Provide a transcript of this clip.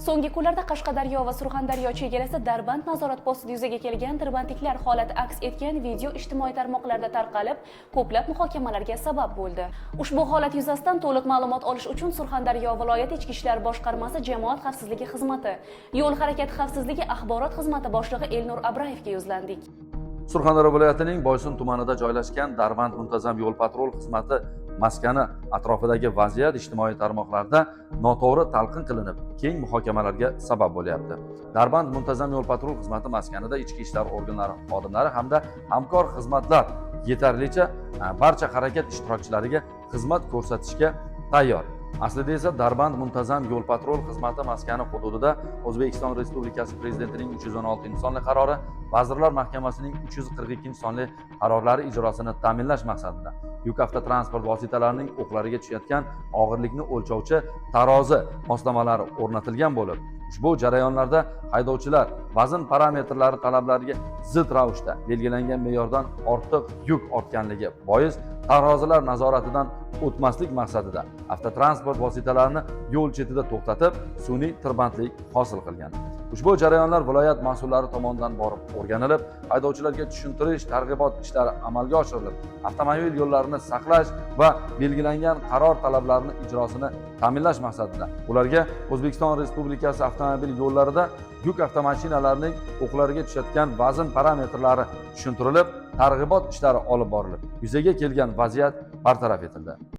So'nggi kunlarda Qashqadaryo va Surxondaryo chegarasi Darband nazorat postida yuzaga kelgan tirbandliklar holati aks etgan video ijtimoiy tarmoqlarda tarqalib, ko'plab muhokamalarga sabab bo'ldi. Ushbu holat yuzasidan to'liq ma'lumot olish uchun Surxondaryo viloyati Ichki ishlar boshqarmasi jamoat xavfsizligi xizmati, yo'l harakati xavfsizligi axborot xizmati boshlig'i Elnur Abrayevga yuzlandik. Surxondaryo viloyatining Boysun tumanida joylashgan Darband muntazam yo'l patrul xizmati maskani atrofidagi vaziyat ijtimoiy tarmoqlarda noto'g'ri talqin qilinib, keng muhokamalarga sabab bo'lyapti. Darband muntazam yo'l patrul xizmati maskanida ichki ishlar organlari xodimlari hamda hamkor xizmatlar yetarlicha barcha harakat ishtirokchilariga xizmat ko'rsatishga tayyor. Aslida esa Darband muntazam yo'l patrul xizmati maskani hududida O'zbekiston Respublikasi Prezidentining 316 sonli qarori, Vazirlar Mahkamasining 342 sonli qarorlari ijrosini ta'minlash maqsadida yuk avtotransport vositalarining o'qlariga tushayotgan og'irlikni o'lchovchi tarozi moslamalari o'rnatilgan bo'lib, ushbu jarayonlarda haydovchilar vazn parametrlari talablariga zid ravishda belgilangan me'yordan ortiq yuk ortganligi bois tarozilar nazoratidan o'tmaslik maqsadida avtotransport vositalarini yo'l chetida to'xtatib, sun'iy tirbandlik hosil qilgan. Ushbu jarayonlar viloyat mas'ullari tomonidan borib o'rganilib, haydovchilarga tushuntirish, targ'ibot ishlari amalga oshirilib, avtomobil yo'llarini saqlash va belgilangan qaror talablarini ijrosini ta'minlash maqsadida ularga O'zbekiston Respublikasi avtomobil yo'llarida yuk avtomashinalarining o'qlariga tushayotgan vazn parametrlari tushuntirilib, targ'ibot ishlari olib borilib, yuzaga kelgan vaziyat bartaraf etildi.